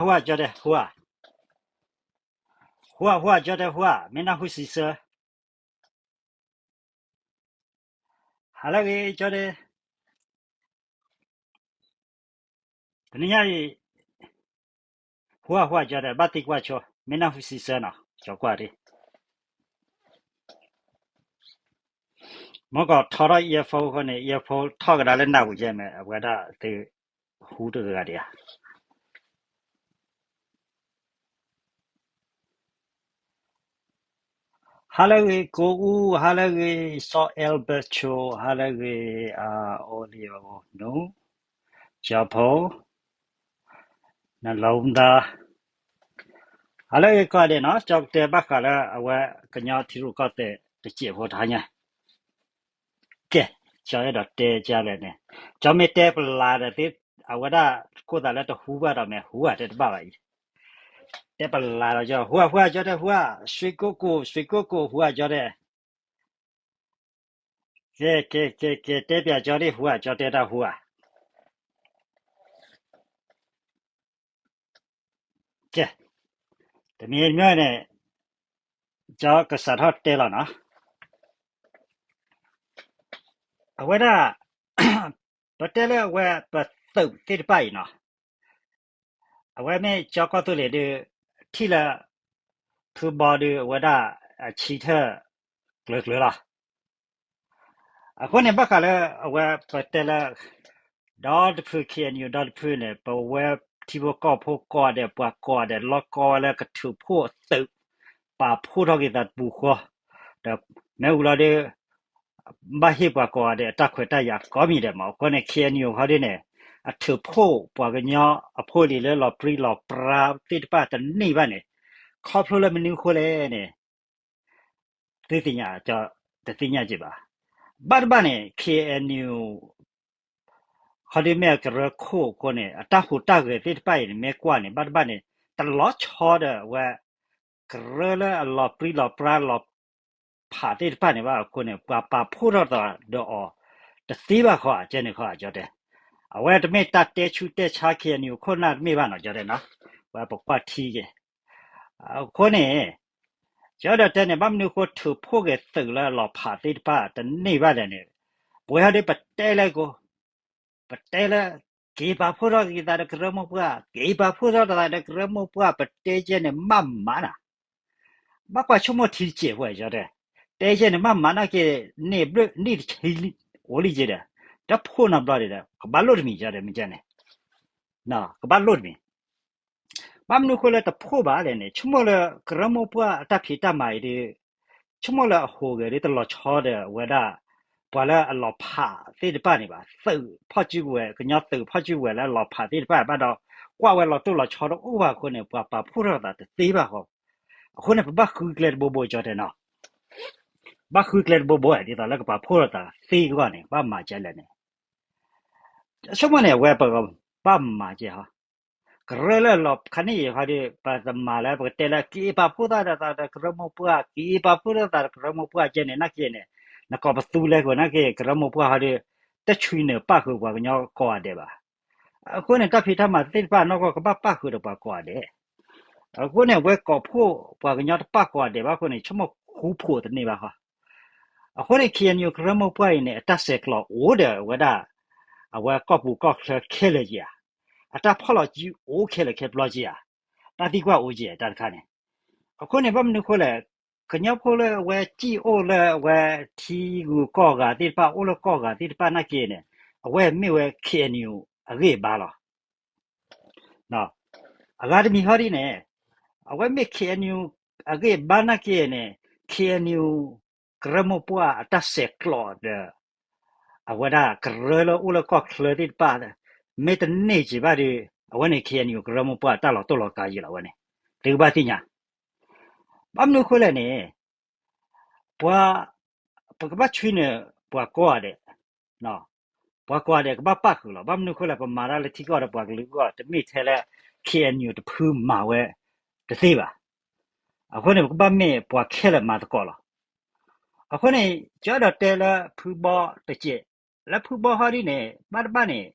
ဟူဧါ ကၠီတဲ ဟူဧါ, ဟူဧါ ဟူဧါ ကၠီတဲ ဟူဧါ, မ့ၢ်နၢ်ဟူစံးဆၢ, ဟါလၢအဂ့ၤ ကၠီတဲ, တနံၤညါအံၤ ဟူဧါ ဟူဧါ ကၠီတဲ ဘၣ်သံကွၢ်ဆိ, မ့ၢ်နၢ်ဟူစံးဆၢနီၤ ကၠီကွၢ်ဒံး မ့ၢ်ကီးထီထီၣ် earphone အဃိန့ၣ် earphone ထီၣ်ကဒါလၢနၢ်ပူၤယဲၢ်မ့ၢ် အဝဲဒၣ်သုဟူတဂၤဒံးဧါ. ဟါလၢအဂ့ၤ ကိးအူ, ဟါလၢအဂ့ၤ စီၤ Alberto, ဟါလၢအဂ့ၤ Oleo နူ, ကၠီဖိ, နလီၤမသး, ဟါလၢအဂ့ၤကိးဂၤဒဲးနီၤ, ကၠီကတဲဘၣ်ဃးလၢအဝဲ ကညီထံရူၢ်ကီၢ်သဲးတစဲးဖိတဟါညါ ကဲ, ကၠီအဲၣ်ဒိးတဲကလဲၣ်န့ၣ်, ကၠီမ့ၢ်တဲပလၤဒီးသ့, အဝဲဒၣ်ကိးသးလၢတဟူဘၣ်ဒီးမ့ၢ် ဟူဧါတဲတဘၣ်ဘၣ်အံၤ, တဲပလၤဒီးကၠီ ဟူဧါ ဟူဧါ ကၠီတဲ ဟူဧါ, ဆွံကိၢ်ကိၢ် ဆွံကိၢ်ကိၢ် ဟူဧါ ကၠီတဲ, ကဲ ကဲ ကဲ ကဲ တဲပၠးကၠီဒံး ဟူဧါ ကၠီတဲတၢ်ဟူဧါ. ကဲ, တမံၤမံၤန့ၣ် ကၠီကစးထီၣ်တဲလီၤနီၤ, အဝဲဒၣ် ပတဲလၢအဝဲပသုးသ့ၣ်တဖၣ်အံၤနီၤ, အဝဲမ့ၢ်ကၠီကီၢ်သူလ့ၤဒုး ထံၣ်လၢ ဖုဘီဒုး အဝဲဒၣ်အဆံထၢၣ်ကျၢၤကျၢၤလီၤ. အဃိန့ၣ် ဘၣ်ဃးလၢအဝဲပတဲလၢ ဒီတဖု ခ့ၣ်အဲၣ်ယူၣ် ဒီတဖုန့ၣ် ပဝဲထံဖိကီၢ်ဖိကိးဂၤဒဲး ပှၤကိးဂၤဒဲး လီၤကီဝဲလၢကထုးဖှိၣ်သုး ပာ်ဖှိၣ်ထီၣ်က့ၤသးတပူၤဃီ, ဒီးမ့ၢ်ဝံၤလီၤဒုး ဘၣ်ဟ့ၣ်ပှၤကိးဂၤဒဲးအတၢ်ခွဲးတၢ်ယာ်ကိးမံၤဒဲးမး. အဃိန့ၣ် ခ့ၣ်အဲၣ်ယူၣ် ဟီဒ်န့ၣ် အထုးဖှိၣ်ပှၤကညီအဖိအလံၤလၢလီၤပြံလီၤပြါသ့ၣ်တဖၣ်တန့ၢ်ဘၣ်န့ၣ် ခီဖျိလၢမနုၤအဃိလဲၣ်န့ၣ် သုသ့ၣ်ညါ, တသ့ၣ်ညါက့ၤဘၣ်. ဘၣ်တဘၣ်န့ၣ် ခ့ၣ်အဲၣ်ယူၣ် ဟီဒ်မ့ၢ်အကရၢခိၣ်အဃိန့ၣ် အတၢ်ဟူးတၢ်ဂဲၤသ့ၣ်တဖၣ်အံၤန့ၣ် မ့ၢ်ကွၢ်န့ၣ် ဘၣ်တဘၣ်န့ၣ် တလီၤဆီဒီးအဝဲ ကရၢလၢအလီၤပြံလီၤပြါလီၤဖးသ့ၣ်တဖၣ်န့ၣ်ဘၣ်အဃိန့ၣ် ပှၤပာ်ဖှိၣ်ထီၣ်သးဒီးအီၤ တသ့ဘၣ်ဃီ ကဲန့ၣ်ဃီ ကၠီတဲ. အဝဲတမ့ၢ်တၢ်တဲဆူၣ်တဲဆါ ခ့ၣ်အဲၣ်ယူၣ် ခိၣ်နၢ်တမ့ၢ်ဘၣ်နီၤ ကၠီတဲနီၤ, ဝဲပကွၢ်ထံက့ၤ အဃိန့ၣ် ကၠီဒီးတဲန့ၣ် ဘၣ်မနုၤအဃိထုးဖှိၣ်က့ၤသုးလၢအလီၤဖးသ့ၣ်တဖၣ်တန့ၢ်ဘၣ်လဲၣ်န့ၣ်, ပဝဲဟီဒ်ပတဲလၢကိး ပတဲလၢ က့ၤပာ်ဖှိၣ်ထီၣ်က့ၤသးဒီးကရၢမိၢ်ပှၢ်, က့ၤပာ်ဖှိၣ်ထီၣ်သးဒီးကရၢမိၢ်ပှၢ် ပတဲကဲန့ၣ် မ့ၢ်မးနၤ, ဘၣ်ကွၢ်ဆိကမိၣ်ထံတစဲးဖိ ကၠီတဲ, တဲကဲန့ၣ် မ့ၢ်မးနၤက့ၤ န့ၢ်ဘျုးနံၣ်တဆံ အိၣ်လံက့ၤဒီး တဖှိၣ်နီတဘျီဒီး ကဘၣ်လိၣ်တမံၤ ကၠီတဲ မ့ၢ်ကဲန့ၣ် ကဘၣ်လိၣ်တမံၤ ဘၣ်မနုၤအဃိလၢတဖှိၣ်ဘၣ်လဲၣ်န့ၣ် ဆိကမိၣ်လၢကရၢမိၢ်ပှၢ်အတၢ်ဖံးတၢ်မၤအံၤဒီး ဆိကမိၣ်လၢအဟူးဂဲၤဒီးတလီၤဆီဒီးအဝဲဒၣ် ပှၤလၢအလီၤဖးသ့ၣ်တဖၣ်န့ၣ်ဘၣ် သုးဖီၣ်စုကဝဲၤ ကညီသုးဖီၣ်စုကဝဲၤလၢအလီၤဖးသ့ၣ်တဖၣ်ဘၣ်ဒီး ကွၢ်ဝဲလီၤတိၢ်လီၤဆီတအိၣ်ဘၣ်အဃိန့ၣ် ပှၤပာ်ဖှိၣ်ထီၣ်သးတသ့ဘၣ်ဃီ, အဃိန့ၣ် ပဘၣ်ဃုကျဲတဘိဘိ ကၠီတဲနီၤ ဘၣ်ဃုကျဲတဘိဘိ ဒ်သိးလၢကပာ်ဖှိၣ်ထီၣ်သးသ့အဂီၢ်န့ၣ် ဘၣ်မၤကဲလဲၣ်န့ၣ် ဆိကမိၣ်န့ၣ် အဝဲပကဘၣ်မၤကဲဟီ, ကရၢလၢအလီၤခါန့ၣ်အံၤဟီဒီး ပတမၤလၢပကတဲလၢ က့ၤပာ်ဖှိၣ်သးဒီးသးဒီးကရၢမိၢ်ပှၢ် က့ၤပာ်ဖှိၣ်သးဒီးသးဒီးကရၢမိၢ်ပှၢ်ကဲန့ၣ် နာ်က့န့ၣ် နကိးပသူလဲကိးနာ်က့ ကရၢမိၢ်ပှၢ်ဟီဒီး တဆှံနၢၤပၣ်ဃုာ်ပှၤကညီကိးဂၤဒဲးဘၣ်. အဃိန့ၣ် တၢ်ဖံးတၢ်မၤသ့ၣ်တဖၣ်နီၢ်ကီၢ်ကဘၣ်ပၣ်ဃုာ်ဒီးပှၤကိးဂၤဒဲး အဃိန့ၣ် အဝဲကိးဖှိၣ်ပှၤကညီတပၣ်ကိးဂၤဒဲးဘၣ်အဃိန့ၣ် ဆိကမိၣ်ဃူဖိးတန့ၢ်ဘၣ်ဃီ. အဃိန့ၣ် ခ့ၣ်အဲၣ်ယူၣ် ကရၢမိၢ်ပှၢ်အံၤန့ၣ် အတၢ်ဆဲးကျိးအိၣ်ဒီးအဝဲဒၣ် အဝဲကီၢ်ပူၤကီၢ်ချၢခဲလၢာ်က့ၤဧါ, အတၢ်ဖီၣ်လီၤစုအိၣ်ခဲလၢာ်ခဲပျီက့ၤဧါ, တၢ်သံကွၢ်အိၣ်က့ၤတၢ်တခါန့ၣ်. အဃိန့ၣ် ဘၣ်မနုၤအဃိလဲၣ်, ကညီဖိလၢအဝဲစံၣ်အိၣ်လၢအဝဲထံဂုၤကီၢ်ဂၤသ့ၣ်တဖၣ် အိၣ်လၢကီၢ်ဂၤသ့ၣ်တဖၣ်နာ်က့န့ၣ် အဝဲမ့ၢ်ဝဲ ခ့ၣ်အဲၣ်ယူၣ် အဂ့ၢ်အဘါလီၤ. အဂၤတမံၤဟီဒ်န့ၣ် အဝဲမ့ၢ် ခ့ၣ်အဲၣ်ယူၣ် အဂ့ၢ်အဘါနာ်က့န့ၣ် ခ့ၣ်အဲၣ်ယူၣ် ကရၢမိၢ်ပှၢ်အတၢ်ဆဲးကျိးဒီး အဝဲဒၣ်ကရၢလၢအိၣ်လၢကီၢ်ချၢသ့ၣ်တဖၣ် မ့ၢ်တန့ၢ်က့ၤဘၣ်ဒီး အဝဲန့ၣ် ခ့ၣ်အဲၣ်ယူၣ် ကရၢမိၢ်ပှၢ်တၢ်လီၤတိၢ်လီၤကၤယံာ်လီၤဝဲန့ၣ် သုကဘၣ်သ့ၣ်ညါ ဘၣ်မနုၤအဃိလဲၣ်န့ၣ် ပှၤ ပကဘၣ်ဆွံနုာ်ပှၤကိးဂၤဒဲး, ပှၤကိးဂၤဒဲးကဘၣ်ပၣ်ဃုာ်လီၤ. ဘၣ်မနုၤအဃိလဲၣ် ပမၤတၢ်လၢထံကီၢ်ဒီးပှၤကလုာ်အဂီၢ် တမ့ၢ်ထဲလၢ ခ့ၣ်အဲၣ်ယူၣ် တဖုမၤဝဲတသ့ဘၣ်. အဃိန့ၣ် ပကဘၣ်မ့ၢ်ပှၤခဲလၢာ်မၤသကိးလီၤ. အဃိန့ၣ် ကၠီဒီးတဲလၢဖုဘီတစဲး, လၢဖုဘီဟီဒ်န့ၣ် ဘၣ်တဘၣ်န့ၣ်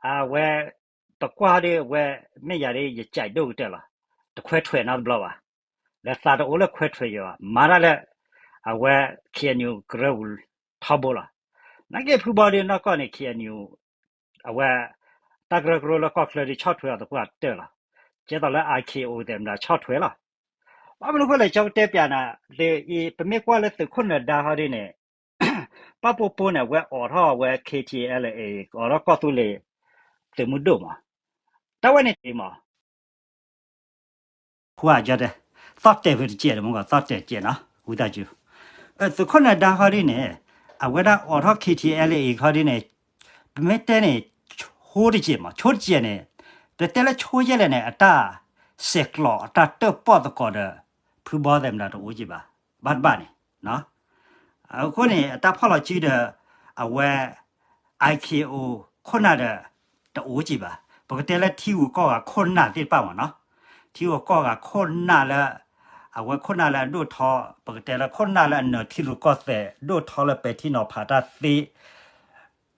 အဝဲ တကွၢ်ဟီဒ်အဝဲ မ့ၢ်ယၤဒ်ယကးဒိၣ်ကတၢၢ်လီၤ. တခွဲးထွဲးနီတဘျီဘၣ်. လၢသးတအိၣ်လၢခွဲးထွဲးယၤဘၣ်. မၤတၢ်လၢ အဝဲ ခ့ၣ်အဲၣ်ယူၣ် ကရၢပူၤထီဘိလီၤ. နာ်က့ဖုဘီဒ်နီၢ်ကီၢ်န့ၣ် ခ့ၣ်အဲၣ်ယူၣ် အဝဲ တၢ်ကရၢကရိလၢကီၢ်ချၢဒ်ဆီၣ်ထွဲအီၤသပှၢ်တၢၢ်လီၤ. ကဲသိးလၢ အါခ့ၣ်အိၣ် သ့ၣ်မတၤဆီၣ်ထွဲလီၤ. ဘၣ်မနုၤဃိလဲၣ် ကၠီကတဲပျးနၤ ဒ်အံၤ ပမ့ၢ်ကွၢ်လၢသုးခိၣ်နၢၤဒါဟီဒ်န့ၣ် ပၢ်ပိပိန့ၣ် အဝဲအိးထီၣ်အဝဲ ခ့ၣ်ထံၣ်အဲလ်အ့ၣ် အိးထီၣ်ကီၢ်သူလ့ၤ သုးမုၢ်ဒိၣ်မး. တၢ်ဝဲန့ၣ်တမး ဖှါကၠီတဲ, သီၣ်တဲာ်ဖုတကဲးန့ၣ် မ့ၢ်ကီးသီၣ်တဲာ်တကဲးနီၤ ဝံသးစူၤ. သုးခိၣ်နၢၤဒါဟီဒ်န့ၣ် အဝဲဒၣ်အိးထီၣ် ခ့ၣ်ထံၣ်အဲလ်အ့ၣ် ဟီဒ်န့ၣ် ပမ့ၢ်တဲန့ၣ် ဆိတကဲးမး ဆိတကဲးန့ၣ် ပတဲလၢဆိယဲလဲၣ်န့ၣ် အတၢ်ဆဲးကျိး အတၢ်တၢၣ်ပီၣ်သကိးဒီး ဖုဘီသ့ၣ်မတၤတအိၣ်က့ၤဘၣ် ဘၣ်တဘၣ်န့ၣ် အဃိန့ၣ် အတၢ်ဖီၣ်လီၤစုဒီး အဝဲ အါခ့ၣ်အိၣ် ခိၣ်နၢ်ဒီး တအိၣ်က့ၤဘၣ်. ပကတဲလၢထံဂုၤကီၢ်ဂၤခိၣ်နၢ်သ့ၣ်တဖၣ်မးနီၤ ထံဂုၤကီၢ်ဂၤခိၣ်နၢ်လၢ အဝဲခိၣ်နၢ်လၢအဒိၣ်ထီ ပကတဲလၢခိၣ်နၢ်လၢအနၢၤထံရူၢ်ကီၢ်သဲး ဒိၣ်ထီလၢပဲာ်ထံနီၤဖးတၢ်သ့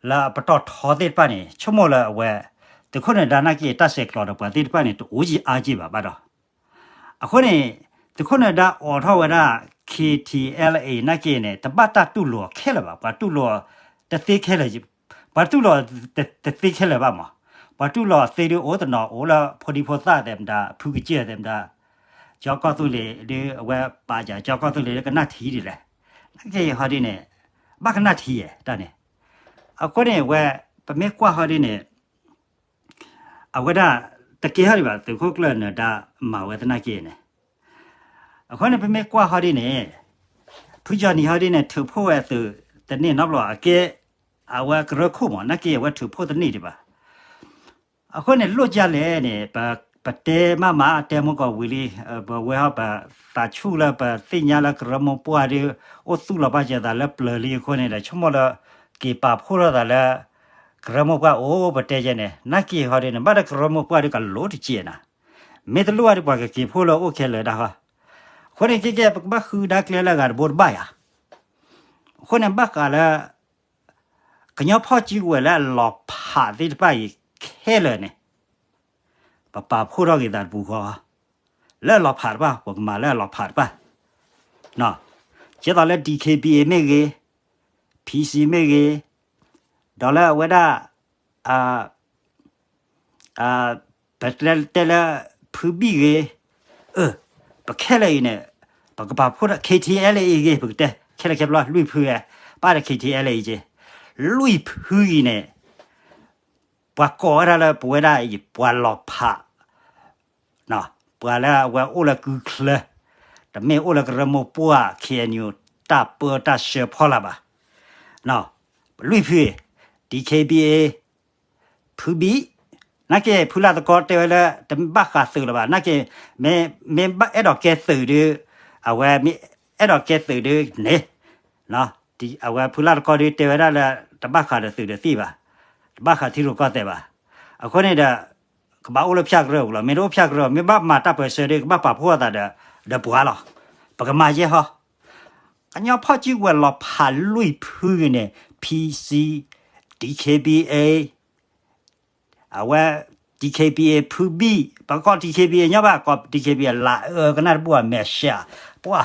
လၢအပတီၢ်ထီသ့ၣ်တဖၣ်န့ၣ် ဆိကမိၣ်လၢအဝဲ သုးခိၣ်နၢၤဒါနာ်က့ တၢ်ဆဲးကျိးဒီးပှၤသ့ၣ်တဖၣ်န့ၣ် တအိၣ်က့ၤအါက့ၤဘၣ်ဘၣ်ဒီး အဃိန့ၣ် သုးခိၣ်နၢၤဒါအိးထီၣ်ဝဲဒၣ် ခ့ၣ်ထံၣ်အဲလ်အ့ၣ် နာ်က့န့ၣ် တဘၣ်တၢ်တူၢ်လိာ်ခဲလၢာ်ဘၣ် ပှၤတူၢ်လိာ်တသ့ခဲလၢာ် ပှၤတူၢ်လိာ်တသ့ခဲလၢာ်ဘၣ်မး ပှၤတူၢ်လိာ်သ့ဒ်အိၣ်တနီၤ အိၣ်လၢဖိဒံဖိသၣ်သ့ၣ်မတၤ ဖုကစၢၢ်သ့ၣ်မတၤ ကၠီကီၢ်သူလ့ၤဒ်အဝဲပာ်စၢၤ ကၠီကီၢ်သူလ့ၤဒ်ကနၣ်ထံဒ်လဲၣ် နာ်က့ဟီဒ်န့ၣ် ဘၣ်ကနၣ်ထံဧါ တၢ်န့ၣ် အဃိန့ၣ်ဝဲ ပမ့ၢ်ကွၢ်ဟီဒ်န့ၣ် အဝဲဒၣ် တကဲဟီဒံးဘၣ် သုးခိၣ်ကျၢၢ်နၢၤဒါမၤဝဲသနာ်က့န့ၣ် အဃိန့ၣ် ပမ့ၢ်ကွၢ်ဟီဒ်န့ၣ် ဖုကၠီနံၤဟီဒ်န့ၣ် ထုးဖှိၣ်ဝဲသုးတန့ၢ်နီတဘျီ အကဲ အဝဲကရၢခိၣ်မး နာ်က့အဝဲထုးဖှိၣ်တန့ၢ်ဒံးဘၣ်. အဃိန့ၣ် လိၣ်ကၢ်လဲၣ်န့ၣ် ပတဲမးမး တဲမုၢ်ကီၢ်ဝံၤလံ ပဝဲဟီ ပသးဆူၣ်လၢပသ့ၣ်ညါလၢကရၢမိၢ်ပှၢ်ဒီး အိၣ်သူၣ်လီၤဘၣ်စၢၤသးလၢပျၢၤလံအဃိန့ၣ်ဒီး ဆိကမိၣ်လၢ က့ၤပာ်ဖှိၣ်ထီၣ်သးလၢ ကရၢမိၢ်ပှၢ်အိၣ် ပတဲကဲန့ၣ် နာ်က့ဟီဒ်န့ၣ် ဘၣ်ဒီးကရၢမိၢ်ပှၢ်ဒီးကလိၤတကဲးနၤ မ့ၢ်တလိၣ်ဘၣ်ဒီးပှၤကက့ၤဖှိၣ်လၢအိၣ်ခဲလၢာ်ဒၣ်ဟီ. အဃိန့ၣ် ကဲကဲ ပကဘၣ်ဃုဒါကျဲလၢအဂၤတဘိတဘၣ်ယၤ. အဃိန့ၣ် ဘၣ်ဃးလၢ ကညီဖီၣ်စုကဝဲၤလၢအလီၤဖးသ့ၣ်တဖၣ်အံၤခဲလၢာ်န့ၣ် ပပာ်ဖှိၣ်ထီၣ်က့ၤသးတပူၤဃီ လၢအလီၤဖးတဖၣ် ပကမၤလၢအလီၤဖးတဖၣ် ကဲသိးလၢ DKBA မ့ၢ်ဂ့ၤ, PC မ့ၢ်ဂ့ၤ, ဒီးလၢအဝဲဒၣ် ပတဲလၢ ဖုဘံၣ်ဂ့ၤ, ပခဲလၢာ်အံၤန့ၣ် ပကပာ်ဖှိၣ်ထီၣ် KTLA အံၤဂ့ၤ ပကတဲခဲလၢာ်ခဲဆ့ လွံၢ်ဖုဂ့ၤ, ပာ်ဒီး KTLA အံၤက့ၤ, လွံၢ်ဖုအံၤန့ၣ် ပှၤကိးဝဲဒၣ်လၢပဝဲဒၣ်အံၤ ပှၤလီၤဖး ပှၤလၢအဝဲအိၣ်လၢကုချၢ, တမ့ၢ်အိၣ်လၢကရၢမိၢ်ပှၢ် KNU တၢ်ပၢတၢ်ဆှၢဖီလာ်ဘၣ်. လွံၢ်ဖု DKBA ဖုဘံၣ်, နာ်က့ ဖုလၢ်သကီတဲဝဲလၢ တဘၣ်ဃးသုးလၢၤဘၣ်, နာ်က့ မ့ၢ်ဘၣ်အဲၣ်ဒိးကဲသုးဒီး အဝဲမ့ၢ်အဲၣ်ဒိးကဲသုးဒီးန့ၣ် အဝဲဖုလၢ်သကီဒီးတဲဝဲဒၣ်လၢ တဘၣ်ဃးဒီးသုးဒီးသံၣ်ဘၣ်, တဘၣ်ဃးထံရူၢ်ကီၢ်သဲးဘၣ်. အဃိန့ၣ်ဒီး ကဘၣ်အိၣ်လၢဖၠၣ်ကရၢပူၤလီၤ. မ့ၢ်တအိၣ်ဖၠၣ်ကရၢ မ့ၢ်ဘၣ်မၤတၢ်ပၢၢ်ဆၢဒီး ကဘၣ်ပာ်ဖှိၣ်အသးဒီး ဒီးပှၤလီၤ. ပကမၤယဲဟီ ကညီဖီၣ်စုကဝဲၤလီၤဖးလွံၢ်ဖုဂ့ၤန့ၣ် PC, DKBA, အဝဲ DKBA ဖုဘံၣ်, ပကိး DKBA ညီဘၣ် ကိး DKBA လၢအၢကနၣ်တဘူၣ် အမဲာ်ဆှး, ပှၤ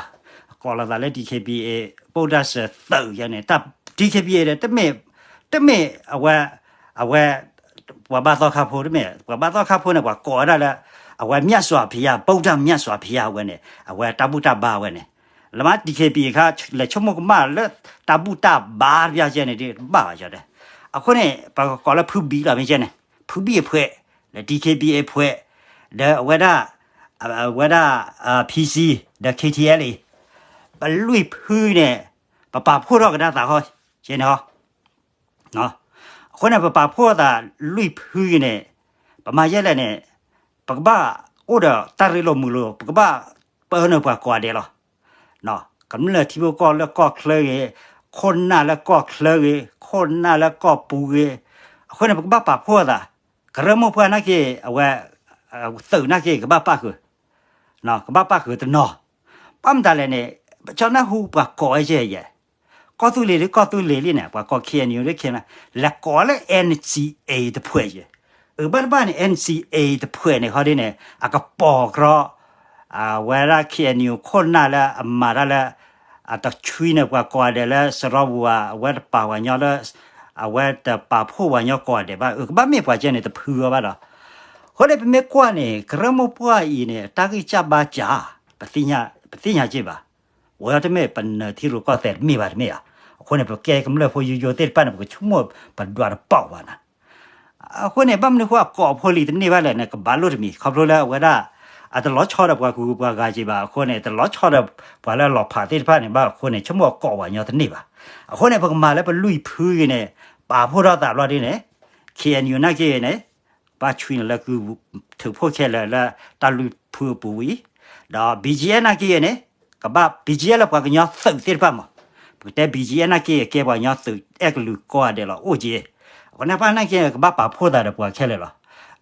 ကိးလီၤသးလၢ DKBA ပအိၣ်တၢ်စၢၤသုးယဲန့ၣ် တၢ် DKBA ဒီး တမ့ၢ် တမ့ၢ်အဝဲ အဝဲ ပှၤဘါသီခါဖိတမ့ၢ်, ပှၤဘါသီခါဖိန့ၣ် ပှၤကိးဝဲဒၣ်လၢ အဝဲမြတ်စွာဘုရား, ဗုဒ္ဓမြတ်စွာဘုရား အဝဲန့ၣ် အဝဲတၢ်ဘူၣ်တၢ်ဘါဝဲန့ၣ်, လၢမ့ၢ် DKBA အခါ လဲၤဆိကမိၣ်ကမၣ်လၢတၢ်ဘူၣ်တၢ်ဘါတဘျီကဲန့ၣ် တဘၣ်ဘၣ်ကၠီတဲ. အဃိန့ၣ် ပကကိးလၢဖုဘံၣ်လီၤမ့ၢ်ကဲန့ၣ်, ဖုဘံၣ်အဖှဲး, ဒီး DKBA အဖှဲး, ဒီးအဝဲဒၣ် အဝဲဒၣ် PC ဒီး KTLA ပလွံၢ်ဖုန့ၣ် ပပာ်ဖှိၣ်ထီၣ်ကဒါသးဃီ ကဲန့ၣ်ဟီ အဃိန့ၣ် ပပာ်ဖှိၣ်သးလွံၢ်ဖုဂ့ၤန့ၣ် ပမၤယဲလဲၣ်န့ၣ် ပကဘၣ်အိၣ်ဒီးတၢ်ရ့လိာ်မုာ်လိာ်, ပကဘၣ်ပၢနုာ်ပှၤကိးဂၤဒဲးလီၤ. ကမျၢၢ်ထံဖိကီၢ်ဖိလၢကီၢ်ချၢဂ့ၤ, ခိၣ်နၢ်လၢကီၢ်ချၢဂ့ၤ, ခိၣ်နၢ်လၢကီၢ်ပူၤဂ့ၤ, အဃိန့ၣ် ပကဘၣ်ပာ်ဖှိၣ်သး, ကရၢမိၢ်ပှၢ်နာ်က့ အဝဲ သုးနာ်က့ ကဘၣ်ပၣ်ဃုာ် ကဘၣ်ပၣ်ဃုာ်တနီၤ, ဘၣ်မတၤလဲၣ်န့ၣ် ကၠီနၢ်ဟူပှၤကိးဝဲယဲယဲ, ကီၢ်သူလ့ၤဒ်ကီၢ်သူလ့ၤလံန့ၣ် ပှၤကိး KNU ဒ် KNU လဲၤကိးလၢ NCA တဖှဲးယဲ, အဘၣ်တဘၣ်န့ၣ် NCA တဖုန့ၣ်ခီဒ်န့ၣ် အကပိာ်ကြီ အဝဲဒၣ် KNU ခိၣ်နၢ်လၢအမၤတၢ်လၢ အတဆွံန့ၢ်ပှၤကိးဂၤဒဲးလၢစရီပူၤဧါ, အဝဲတပာ်ဖှိၣ်ပှၤညီကိးဂၤဒဲး, အဝဲတပာ်ပှၤညီကိးဂၤဒဲးဘၣ်, အကဘၣ်မ့ၢ်ပှၤကဲန့ၣ် တဖုအီၤဘၣ်ဒီး အဃိန့ၣ် ပမ့ၢ်ကွၢ်န့ၣ် ကရၢမိၢ်ပှၢ်အံၤန့ၣ် တၢ်ဂံၢ်စၢ်ဘါစၢ် ပသ့ၣ်ညါစ့ၢ်ဘၣ်, ဝဲတမ့ၢ်ပနၢၤထံရူၢ်ကီၢ်သဲးတမ့ၢ်ဘၣ်တမ့ၢ်ဧါ, အဃိန့ၣ် ပကဲကမျၢၢ်ဖိယိယိသ့ၣ်တဖၣ်န့ၣ် ပကဆိကမိၣ်ပဒွးတပီၢ်ဘၣ်နၤ အဃိန့ၣ် ဘၣ်မနုၤအဃိအကိးအဖိလံၤတန့ၢ်ဘၣ်လဲၣ်န့ၣ် ကဘၣ်လိၣ်တမံၤ ခီဖျိလၢအဝဲဒၣ် အတလီၤဆီဒီးပှၤဂုၤပှၤဂၤက့ၤဘၣ်အဃိန့ၣ် တလီၤဆီဒီးပှၤလၢအလီၤဖးသ့ၣ်တဖၣ်န့ၣ်ဘၣ်အဃိန့ၣ် ဆိကမိၣ်အကိးပှၤညီတန့ၢ်ဘၣ်. အဃိန့ၣ် ပကမၤလၢပလွံၢ်ဖုအံၤန့ၣ် ပာ်ဖှိၣ်ထီၣ်သးဘျီဒ်န့ၣ် KNU နာ်က့န့ၣ် ဘၣ်ဆွံန့ၢ်လၢကုၢ်ထုးဖှိၣ်ခဲလၢာ်လၢတၢ်လွံၢ်ဖုအပူၤဝံၤ, ဒီး BGF နာ်က့န့ၣ် ကဘၣ် BGF လၢပှၤကညီသုးသ့ၣ်တဖၣ်မး, ပကတဲ BGF နာ်က့ကဲပှၤကညီသုးအဲၣ်ကလုာ်ကိးဂၤဒဲးလီၤ အိၣ်က့ၤ, အဃိန့ၣ်ပၢ်နာ်က့ ကဘၣ်ပာ်ဖှိၣ်သးဒီးပှၤခဲလၢာ်လီၤ.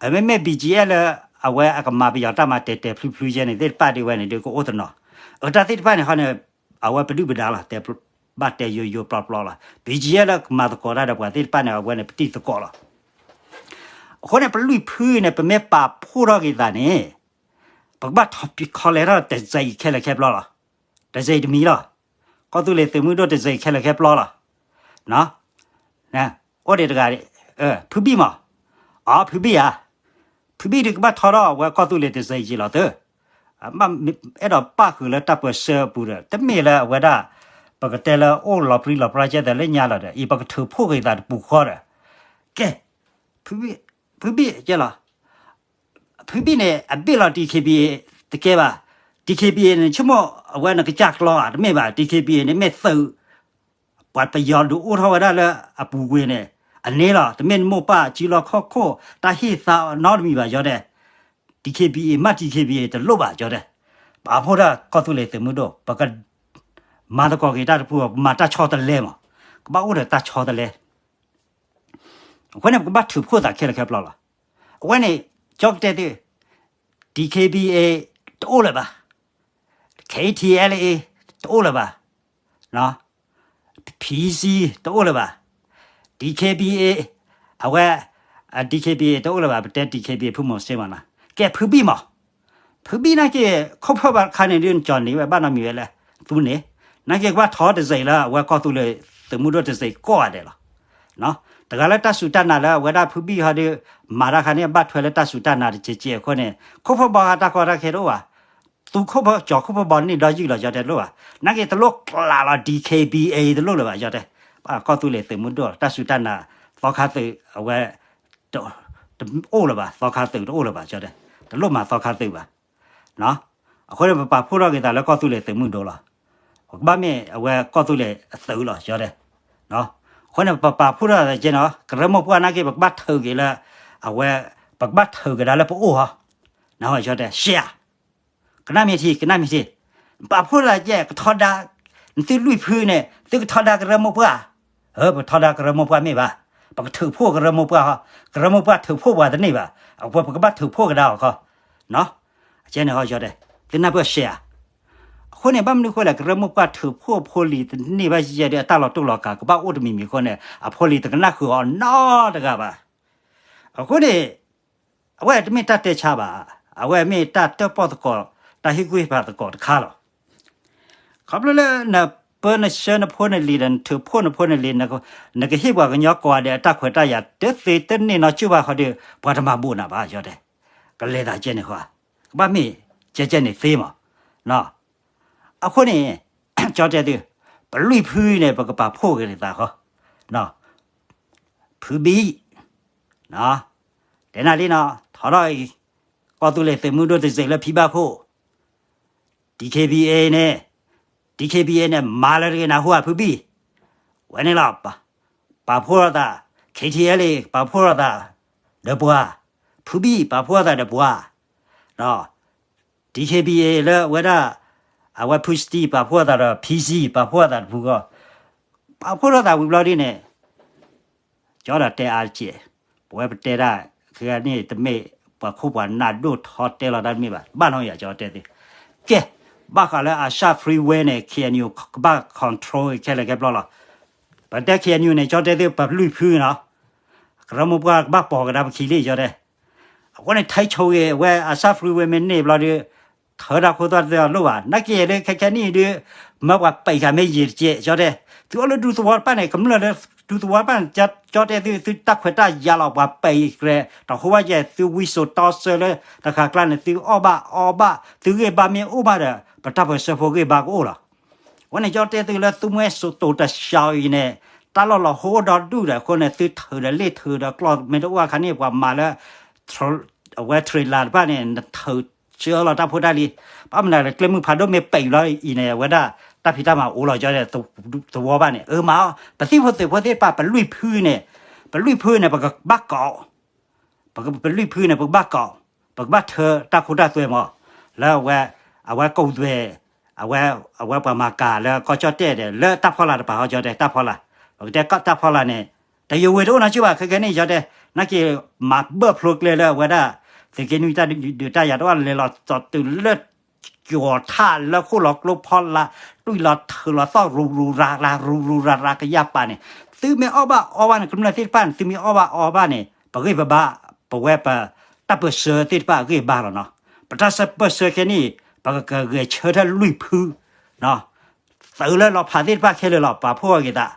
အမ့မ့ၢ် BGF လၢအဝဲအကမၤပယီၤတၢ်မၤတဲာ်တဲာ်ဖျုဖျုယဲန့ၣ်သ့ၣ်တဖၣ်ဒ်ဝဲန့ၣ်ဒီးကအိၣ်တနီၤ, အတၢ်သ့ၣ်တဖၣ်န့ၣ်ဃီန့ၣ် အဝဲပဒုၣ်ပဒါလီၤ တဲ ဘၣ်တဲယိယိပျီပျီလီၤ. BGF လၢကမၤသကိးတၢ်ဒီးပှၤသ့ၣ်တဖၣ်န့ၣ် အဝဲန့ၣ်ပတံၢ်သကိးလီၤ. အဃိန့ၣ် ပလွံၢ်ဖုန့ၣ် ပမ့ၢ်ပာ်ဖှိၣ်ထီၣ်က့ၤသးန့ၣ် ပကဘၣ်ထီၣ်ခီလဲၤထီၣ်တစဲးအံၤခဲလၢာ်ခဲပျီလီၤ. တစဲးအံၤတမံၤလီၤ. ကီၢ်သူလ့ၤသုးမုၢ်ဒိၣ်တစဲးအံၤခဲလၢာ်ခဲပျီလီၤ. အိၣ်ဒံးတဂၤ ဖုဘံၣ်မး, အီ ဖုဘံၣ်ဧါ, ဖုဘံၣ်ဒုးကဘၣ်ထီထီၣ်အဝဲကီၢ်သူလ့ၤတစဲးအံၤက့ၤလီၤသၢ အဲၣ်ဒိးပၣ်ဃုာ်လၢတၢ်ပၢဆှၢအပူၤဒီး တမ့ၢ်လၢအဝဲဒၣ် ပကတဲလၢအိၣ်လီၤပြံလီၤပြါကဲသးလၢညါလီၤဒီး အံၤပကထုးဖှိၣ်က့ၤသးတပူၤဃီဒီး ကဲ ဖုဘံၣ် ဖုဘံၣ်ကဲလီၤ. ဖုဘံၣ်န့ၣ် အဘ့ၣ်လီၤ DKBA တကဲဘၣ်, DKBA န့ၣ် ဆိကမိၣ်အဝဲနကစၢ်ကျီဧါ, တမ့ၢ်ဘၣ်, DKBA န့ၣ်မ့ၢ်သုး ပှၤပယီၤဒုးအိၣ်ထီၣ်ဝဲဒၣ်လၢအပူၤကွံာ်န့ၣ် အန့ၣ်လီၤ, တမ့ၢ်နမိၢ်ပၢ်စုလီၢ်ခီၣ်ခိၣ် တၢ်ဟ့ၣ်သါနီတမံၤဘၣ် ကၠီတဲ, DKBA မ့ၢ် DKBA တလိၣ်ဘၣ် ကၠီတဲ, ပာ်ဖှိၣ်ဒၣ်ကီၢ်သူလ့ၤသုးမုၢ်ဒိၣ် ပက မၤသကိးက့ၤတၢ်တပူၤ ပမၤတၢ်ဆီတလဲမး, ကဘၣ်အိၣ်ဒီးတၢ်ဆီတလဲ အဃိန့ၣ် ပကဘၣ်ထုးဖှိၣ်သးခဲလၢာ်ခဲပျီလီၤ. အဝဲန့ၣ် ကၠီကတဲသု, DKBA တအိၣ်လၢၤဘၣ်, KTLA တအိၣ်လၢၤဘၣ်, PC တအိၣ်လၢၤဘၣ်, DKBA အဝဲ DKBA တအိၣ်လၢၤဘၣ်, ပတဲ DKBA ဖုမိၤစ့မးနီၤ, ကဲဖုဘံၣ်မး ဖုဘံၣ်နာ်က့ ခိၣ်ဖၢၣ်ဘၣ်တခါန့ၣ်ဒုး နကၠီၣ်န့ၢ်ဝဲဘၣ်နီတမံၤဝဲလဲၣ်, သူန့ၣ် နာ်က့ကဘၣ်ထီတစဲးလၢအဝဲကီၢ်သူလ့ၤ သုးမုၢ်ဒိၣ်တစဲးကိးဂၤဒဲးလီၤ. တဂၤလၢတၢ်စူၢ်တၢ်နာ်လၢအဝဲဒၣ်ဖုဘံၣ်ဟီဒုး မၤတၢ်ခါန့ၣ် ဘၣ်ထွဲလၢတၢ်စူၢ်တၢ်နာ်တကဲးကဲးအဃိန့ၣ် ခိၣ်ဖၢၣ်ဘီဂၤတၢ်ကီတၢ်ခဲတအိၣ်ဘၣ်, သူခိၣ်ဖၢၣ်ကၠီၣ်ခိၣ်ဖၢၣ်ဘီန့ၢ်ဒီယုၢ်လီၤ ကၠီတဲတလိၣ်ဘၣ်, နာ်က့တလိၣ်ကျးလီၤ DKBA တလိၣ်လၢၤဘၣ် ကၠီတဲ, ကီၢ်သူလ့ၤသုးမုၢ်ဒိၣ် တၢ်စူၢ်တၢ်နာ် သီခါသုး အဝဲ တအိၣ်လၢၤဘၣ်, သီခါသုးတအိၣ်လၢၤဘၣ် ကၠီတဲ, တလိၣ်မၤသီခါသုးဘၣ်. အဃိန့ၣ် ပပာ်ဖှိၣ်ထီၣ်က့ၤသးလၢကီၢ်သူလ့ၤသုးမုၢ်ဒိၣ်လီၤ. ပကဘၣ်မ့ၢ်အဝဲကီၢ်သူလ့ၤအသုးလီၤ ကၠီတဲ. အဃိန့ၣ် ပပာ်ဖှိၣ်ထီၣ်သးကဲနီၤ ကရၢမိၢ်ပှၢ်နာ်က့ ပကဘၣ်ထုးက့ၤလၢ အဝဲ ပကဘၣ်ထုးက့ၤဒၣ်လၢပအိၣ်ဟီ နၢ်ဟူ ကၠီတဲ ရှဲဧါ ကနၣ်မ့ၢ်ထံ ကနၣ်မ့ၢ်ထံ, ပာ်ဖှိၣ်သးကဲ ကထီဒါ နသုလွံၢ်ဖုန့ၣ် သုကထီဒါကရၢမိၢ်ပှၢ်, ပကထီဒါကရၢမိၢ်ပှၢ်မ့ၢ်ဘၣ်, ပကထုးဖှိၣ်ကရၢမိၢ်ပှၢ်ဟီ, ကရၢမိၢ်ပှၢ်ထုးဖှိၣ်ပှၤတန့ၢ်ဘၣ်, အဝဲပကဘၣ်ထုးဖှိၣ်ကဒါအီၤခီ, ကဲန့ၣ်ဟီ ကၠီတဲ, သုနၢ်ပၢၢ်ရှဲဧါ. အဃိန့ၣ် ဘၣ်မနုၤဃိလဲၣ် ကရၢမိၢ်ပှၢ်ထုးဖှိၣ်ဖိလံၤတန့ၢ်ဘၣ်ယဲၢ်ဒီး အတၢ်လီၤတိၢ်လီၤကး ကဘၣ်အိၣ်တမံၤမံၤအဃိန့ၣ် အဖိလံၤတကနၣ်ဃုာ်အီၤနီတဂၤဘၣ်. အဃိန့ၣ် အဝဲတမ့ၢ်တၢ်တဲဆါဘၣ်, အဝဲမ့ၢ်တၢ်တၢၣ်ပီၣ်သကိး တၢ်ဟ့ၣ်ကူၣ်ဟ့ၣ်ဖးသကိးတခါလီၤ. ခီဖျိလၢနပၢနဆှၢနဖိနလံၤဒီး နထုးဖှိၣ်နဖိနလံၤ နကဟ့ၣ်ပှၤကညီကိးဂၤဒဲးအတၢ်ခွဲးတၢ်ယာ် တသ့တန့ၢ်နီတစူၢ်ဘၣ်ဃီဒီး ပှၤတမၤဘၣ်နၤဘၣ် ကၠီတဲ, ကလဲၤသးကဲန့ၣ်ဃီ, ကဘၣ်မ့ၢ်ကဲကဲန့ၣ်သ့မး အဃိန့ၣ် ကၠီတဲသု, ပလွံၢ်ဖုန့ၣ် ပကပာ်ဖှိၣ်က့ၤသးဃီ, ဖုဘံၣ်, တဲနၤလံနီၤ ထီထီၣ်အံၤ ကီၢ်သူလ့ၤသုးမုၢ်ဒိၣ်တစဲးလၢဖံဘၣ်ခိၣ်, DKBA န့ၣ်, DKBA န့ၣ် မၤလၢတဂ့ၤ နၢ်ဟူဧါ ဖုဘံၣ်, ဝဲန့ၣ်လီၤ ပာ်ဖှိၣ်ထီၣ်သး, KTLA ပာ်ဖှိၣ်ထီၣ်သးဒီးပှၤ, ဖုဘံၣ်ပာ်ဖှိၣ်ထီၣ်သးဒီးပှၤ, DKBA လၢဝဲဒၣ် အဝဲဖုစတံ ပာ်ဖှိၣ်ထီၣ်သးဒီး PC ပာ်ဖှိၣ်ထီၣ်သးတပူၤဃီ, ပာ်ဖှိၣ်ထီၣ်သးဝံၤဘျီဒ်န့ၣ် ကၠီဒီးတဲအါတက့ၢ်, ပဝဲပတဲတၢ် ခဲကနံၣ်တမ့ၢ် ပှၤခိၣ်ပှၤနၢ်ဒိၣ်ထီတဲလီၤတၢ်တမ့ၢ်ဘၣ်, ဘၣ်နီၢ်ယၤကၠီတဲသု, ကဲ, ဘၣ်ဃးလၢ Asha Freeway န့ၣ် KNU ကဘၣ် control ခဲလၢာ်ခဲပျီလီၤ. ပတဲ KNU န့ၣ် ကၠီတဲသု ပလွံၢ်ဖုနီၤ, ကရၢမိၢ်ပှၢ်ကဘၣ်ပိာ်ကဒါပခံလံ ကၠီတဲ အဃိန့ၣ် ထဲဆိဂ့ၤဝဲအစၢ် freeway မ့ၢ်န့ၢ်ဘျီဒီး ထၢတၢ်ခိတၢ်သွဲအလိၣ်ဘၣ် နာ်က့လၢခဲခဲနံၣ်အံၤဒီး မၢပှၤပဲာ်ဃာ်မ့ၢ်ယံာ်တကဲး ကၠီတဲ, သုအိၣ်လၢဒူသဝီတဖၣ်န့ၣ် ကမျၢၢ်လၢ ဒူသဝီတဖၣ်န့ၣ် ကၠီတဲသု သုတၢ်ခွဲးတၢ်ယာ်လီၤ ပှၤပဲာ်ဃာ် တဟူဘၣ်ယဲ သုဝံစိာ်တီဆၢလၢ တခါကျါန့ၣ် သုအီၣ်ဘၣ်အီဘၣ် သုဂ့ၢ်ဘါမ့ၢ်အိၣ်ဘၣ်ဒီး ပတၢ်ပၢၢ်ဆၢဖိဂ့ၢ်ဘါကအိၣ်လီၤ. အဃိန့ၣ် ကၠီတဲသုလၢသုမှဲစိာ်တိာ်တၢ်ဆှီအံၤန့ၣ် တၢ်လီၢ်လီၤဟိအိၣ်ဒီဒူၣ်ဒီး အဃိန့ၣ် သုထုးဒီးလ့ၣ်ထုးဒီးကျီၢ်မ့ၢ်တအိၣ်အခါန့ၣ် ပှၤမၤလၢ အဝဲ trailer တဖၣ်န့ၣ် နထုးဆှၢလီၤတၢ်ဖိတၢ်လံၤ, ဘၣ်မနုၤလဲၣ် ကျဲမုၢ်ဖးဒိၣ်မ့ၢ်ပဲာ်ဘျီအံၤန့ၣ် အဝဲဒၣ်တၢ်ဖံးတၢ်မၤအိၣ်လီၤ ကၠီတဲ သဝီဘၣ်န့ၣ် အမၤအီၤ ပသံၣ်ဖိသုးဖိသ့ၣ်တဖၣ် ပလွံၢ်ဖုန့ၣ်, ပလွံၢ်ဖုန့ၣ် ပကဘၣ်ကိး ပက ပလွံၢ်ဖုန့ၣ် ပကဘၣ်ကိး, ပကဘၣ်ထၢတၢ်ခိတၢ်သွဲမး, လၢအဝဲ အဝဲကိးသွဲ, အဝဲ အဝဲပှၤမၤကၤလၢကီၢ်ကၠီၣ်တဲၣ်ဒီး လၢတၢ်ဖီလာ်တပၤဟီ ကၠီတဲ တၢ်ဖီလာ်, ပကတဲတၢ်ဖီလာ်န့ၣ် တယဝ့ၤတအိၣ်နီတဘျီဘၣ် ခဲကနံၣ် ကၠီတဲ, နာ်က့ မၤဘၢၣ်ဖျိကျဲလၢအဝဲဒၣ် သုးက့နွံတၢ်ဒုးတၢ်ယၤတအိၣ်လဲၤလီၤ ကၠီတုၤလၢ ကၠီၤထၣ်လၢခိၣ်လီၤကျိဖီလာ် တွံၢ်လီၤထုးလီၤသီၣ် ရူၤရူၤရၤရၤ ရူၤရူၤရၤရၤကယၢ်ပာ်န့ၣ်, သုမ့ၢ်အီၣ်ဘၣ်အီဘၣ်န့ၣ် ကမျၢၢ်သ့ၣ်တဖၣ်န့ၣ် သုမ့ၢ်အီၣ်ဘၣ်အီဘၣ်န့ၣ် ပဂ့ၢ်ပဘါ, ပဝဲပ တၢ်ပၢၢ်ဆၢသ့ၣ်တဖၣ်အဂ့ၢ်ဘါလီၤနီၤ, ပတၢ်ပၢၢ်ဆၢခဲနံၣ် ပကဂဲၤဆၢထၢၣ်လွံၢ်ဖု သုးလၢလီၤဖးသ့ၣ်တဖၣ်ခဲလၢာ်လီၤ ပာ်ဖှိၣ်အီၤက့ၤသး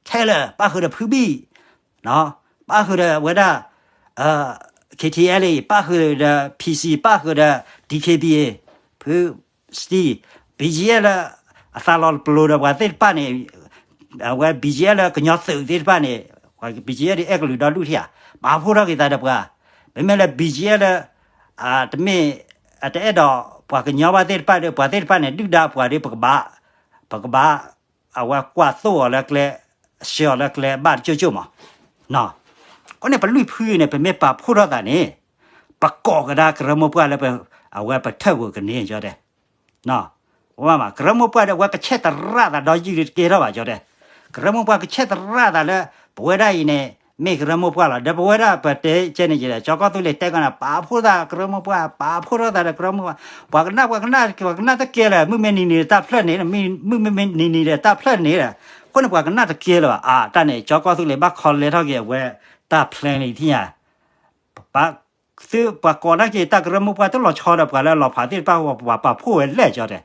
ခဲလၢာ် ပၣ်ဃုာ်ဒီးဖုဘံၣ်, ပၣ်ဃုာ်ဒီးဝဲဒၣ် KTLA ပၣ်ဃုာ်ဒီး PC ပၣ်ဃုာ်ဒီး DKBA ဖု စတံ BGF လၢ အသးလီၤပလိာ်ဒီးပှၤသ့ၣ်တဖၣ်န့ၣ်, အဝဲ BGF လၢကညီသုးသ့ၣ်တဖၣ်န့ၣ်, BGF ဒ်အဲၣ်ကလုာ်ဒီဒူၣ်ထံၣ်ဧါ, ပာ်ဖှိၣ်ထီၣ်က့ၤသးဒီးပှၤ, မ့မ့ၢ်လၢ BGF လၢ တမ့ၢ် တအဲၣ်ဒိးပှၤကညီဘၣ်သ့ၣ်တဖၣ်ဒီး ပှၤသ့ၣ်တဖၣ်န့ၣ် ဒုၣ်ဒါပှၤဒီး ပကဘၣ် ပကဘၣ် အဝဲကွၢ်သိၣ်အီၤလၢကျဲ, ဆှၢအီၤလၢကျဲဘၣ်တကၠိၢ်ကၠိၢ်မး, အဃိန့ၣ် ပလွံၢ်ဖုန့ၣ် ပမ့ၢ်ပာ်ဖှိၣ်ထီၣ်သးန့ၣ်, ပကိးကဒါကရၢမိၢ်ပှၢ်လၢ အဝဲပထၢၣ်ပူၤကန့ၢ် ကၠီတဲ ကရၢမိၢ်ပှၢ်ဒီး အဝဲကဆဲးသရၣ်သးဒီယုၢ်ဒီးတကဲထီၣ်ဘၣ် ကၠီတဲ, ကရၢမိၢ်ပှၢ်ကဆဲးသရၣ်သးလၢ ပဝဲဒၣ်အံၤန့ၣ် မ့ၢ်ကရၢမိၢ်ပှၢ်လီၤ. ဒီးပဝဲဒၣ်ပတဲကဲန့ၣ်ယဲဒီး ကၠီကီၢ်သူလ့ၤတဲကီးန့ၣ် ပာ်ဖှိၣ်သးကရၢမိၢ်ပှၢ်, ပာ်ဖှိၣ်ထီၣ်သးဒီးကရၢမိၢ်ပှၢ်, ပှၤကနၣ် ပှၤကနၣ် ပှၤကနၣ်တကဲလၢၤ, မုၢ်မ့ၢ်နံၤနံၤဒီးတၢ်ဖျၢၣ်န့ၣ်, မုၢ်မ့ၢ်နံၤနံၤဒီးတၢ်ဖျၢၣ်န့ၣ်ဒီး, အဃိန့ၣ် ပှၤကနၣ်တကဲလၢၤဘၣ်. အတၢ်န့ၣ် ကၠီကီၢ်သူလ့ၤဘၣ်ခီလဲထီၣ်က့ၤအဝဲ တၢ်ဖျဲးန့ၣ်ထံၣ်ညါ သုပှၤကိးနာ်က့ၤတၢ်ကရၢမိၢ်ပှၢ်တလီၤဆီဒီးပှၤလၢအလီၤဖးသ့ၣ်တဖၣ် ပှၤပာ်ဖှိၣ်ဝဲလဲၣ် ကၠီတဲ.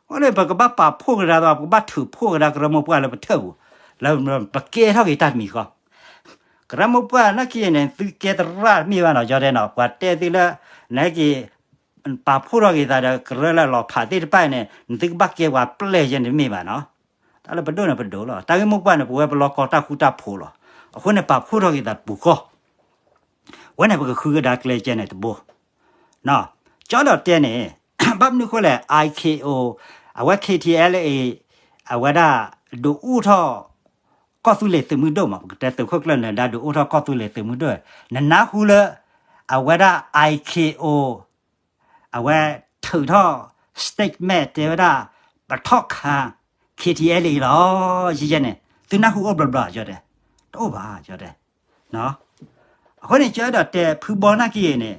အဃိန့ၣ် ပကဘၣ်ပာ်ဖှိၣ်ကဒါသး ပကဘၣ်ထုးဖှိၣ်ကဒါကရၢမိၢ်ပှၢ်လၢပထၢၣ်ပူၤ, လၢပကဲထီၣ်က့ၤတၢ်တမံၤဃီ ကရၢမိၢ်ပှၢ်နာ်က့ၤန့ၣ် သုကဲသရၣ်တမ့ၢ်ဘၣ်နီၤ ကၠီတဲနီၤ, ပှၤတဲသုလၢ နာ်က့ၤ ပာ်ဖှိၣ်ထီၣ်က့ၤသးဒီးကရၢလၢအလီၤဖးသ့ၣ်တဖၣ်န့ၣ် နသုကဘၣ်ကဲပှၤပျဲၢ်ယဲန့ၣ်တမ့ၢ်ဘၣ်နီၤ. တၢ်လၢပဒိၣ်န့ၣ်ပဒိၣ်လီၤ, တၢ်ဂ့ၢ်မိၢ်ပှၢ်န့ၣ် ပဝဲပလီၢ်ကီတၢ်ဃူတၢ်ဖိးလီၤ. အဃိန့ၣ် ပာ်ဖှိၣ်ထီၣ်က့ၤသးတပူၤဃီ ဝဲန့ၣ်ပကဃုကဒါကျဲကဲန့ၣ်တဘိ ကၠီဒီးတဲန့ၣ် ဘၣ်မနုၤဃိလဲၣ် I K O အဝဲ K T L A အဝဲဒၣ် ဒုးအိၣ်ထီၣ် ကီၢ်သူလ့ၤသုးမုၢ်ဒိၣ်မး ပကတဲသုးခိၣ်ကျၢၢ်နၢၤဒါ ဒုးအိၣ်ထီၣ်ကီၢ်သူလ့ၤသုးမုၢ်ဒိၣ်, နနၢ်ဟူလၢ အဝဲဒၣ် I K O အဝဲထုးထီၣ် statement တဲဝဲဒၣ် ပထီၣ်ခါ K T L A လီၤ ယဲယဲန့ၣ် သုနၢ်ဟူအိၣ်ဘျီဘျီ ကၠီတဲ, တအိၣ်ဘၣ် ကၠီတဲ အဃိန့ၣ် ကၠီအဲၣ်ဒိးတဲ ဖုဘီနာ်က့ၤန့ၣ်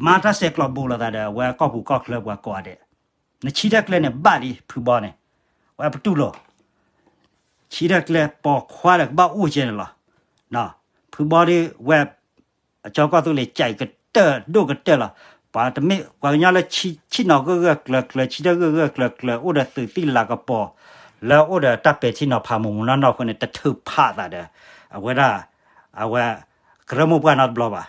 မၤတၢ်ဆဲးကျိးဘူးလိာ်သးဒီး အဝဲကီၢ်ပူၤကီၢ်ချၢပှၤကိးဂၤဒဲး, နဆံတၢ်ကျဲန့ၣ် ဘၣ်လံ ဖုဘီန့ၣ်, ဝဲပတူၢ်လိာ် ဆံတၢ်ကျဲ ပိာ်ခွါဒီးကဘၣ်အိၣ်ကဲန့ၣ်လီၤ. ဖုဘီဒီးဝဲ ကၠီကီၢ်သူလ့ၤ ကၠဲးကတၢၢ်ဒိၣ်ကတၢၢ်လီၤ. ပှၤတမ့ၢ် ပှၤကညီလၢ ဆံၣ်နီၤဂၢၢ်ဂၢၢ်ကျၢၤကျၢၤ ဆံတၢ်ဂၢၢ်ဂၢၢ်ကျၢၤကျၢၤ အိၣ်ဒီးသုးသံၣ်လၤကပီၤ လၢအိၣ်ဒီးတၢ်ပဲာ်ထံနီၤဖးမူးမူးနီၢ်နီၢ်အဃိန့ၣ် တထုးဖးသးဒီး အဝဲဒၣ် အဝဲ ကရၢမိၢ်ပှၢ်နီတဘျီဘၣ်.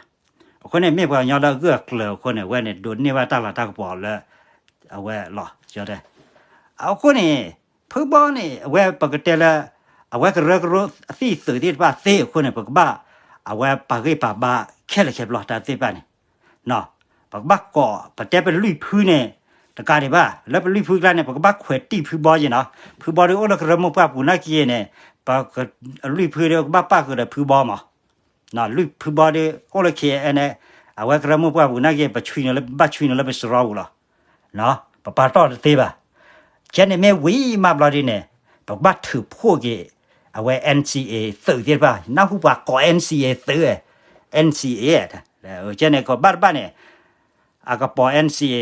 အဃိန့ၣ် မ့ၢ်ပှၤကညီလၢအဂၢၢ်အကျၢၤအဃိန့ၣ် အဝဲန့ၣ် ဒိးန့ၢ်ဘၣ်တၢ်လၤတၢ်ကပီၤလၢ အဝဲလီၤ ကၠီတဲ. အဃိန့ၣ် ဖုဘီန့ၣ် အဝဲပကတဲလၢ အဝဲကရၢကရိအသံၣ်သုးသ့ၣ်တဖၣ်သ့အဃိန့ၣ် ပကဘၣ် အဝဲပာ်ဂ့ၢ်ပာ်ဘါခဲလၢာ်ခဲဆ့တၢ်သ့ၣ်တဖၣ်န့ၣ် ပကဘၣ်ကိး ပတဲပလွံၢ်ဖုန့ၣ် တကးဒံးဘၣ် လၢပလွံၢ်ဖုကျါန့ၣ် ပကဘၣ်ခွဲးတံၢ်ဖုဘီက့ၤနီၤ. ဖုဘီဒုးအိၣ်လၢကရၢမိၢ်ပှၢ်ပူၤနာ်က့ၤန့ၣ် ပလွံၢ်ဖုဒီးကဘၣ်ပၣ်ဃုာ်ဒီးဖုဘီမး. လွံၢ်ဖုဘီဒီး အိၣ်လၢ ခ့ၣ်အဲၣ် န့ၣ် အဝဲကရၢမိၢ်ပှၢ်ပူၤနာ်က့ၤ ပဘၣ်ဆွံနုာ်လၢပစရီပူၤလီၤ. ပပာ်တီၢ်တသ့ဘၣ်. ကဲန့ၣ်မ့ၢ်ဝံၤမးဘျီဒ်န့ၣ် ပကဘၣ်ထုးဖှိၣ်က့ၤ အဝဲ N C A သုးသ့ၣ်တဖၣ် နၢ်ဟူပှၤကိး N C A သုး N C A ကဲန့ၣ်ကဘၣ်တဘၣ်န့ၣ် အကပီၤ N C A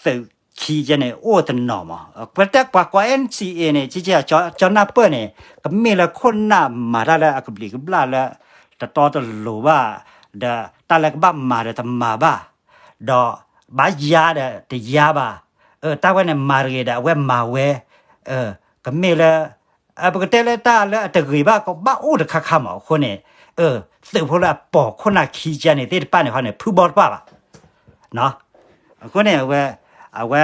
သုးခံကဲန့ၣ် အိၣ်တနီၤမး. ပတဲပှၤကိး N C A န့ၣ် ကကဲ ကၠီနၢ်ပၢၢ်န့ၣ် ကမ့ၢ်လၢခိၣ်နၢ်မၤတၢ်လၢအကဘျံးကဘျၣ်လၢ တတီတလိၤဘၣ် ဒီးတၢ်လၢကဘၣ်မၤဒီးတမၤဘၣ်, ဒီးဘၣ်ယါဒီးတယါဘၣ်, အတၢ်ဝဲန့ၣ်မၤတဂ့ၤဒီးအဝဲမၤဝဲ, ကမ့ၢ်လၢ ပကတဲလၢတၢ်လၢအတဂ့ၤဘၣ်ကဘၣ်အိၣ်တခါခါမး အဃိန့ၣ်, သုးဖိလၢအပိာ်ခိၣ်နၢ်ခံကါန့ၣ်သ့ၣ်တဖၣ်န့ၣ်ဟီန့ၣ် ဖုဘီတဖၣ်ဘၣ်. အဃိန့ၣ် အဝဲ, အဝဲ,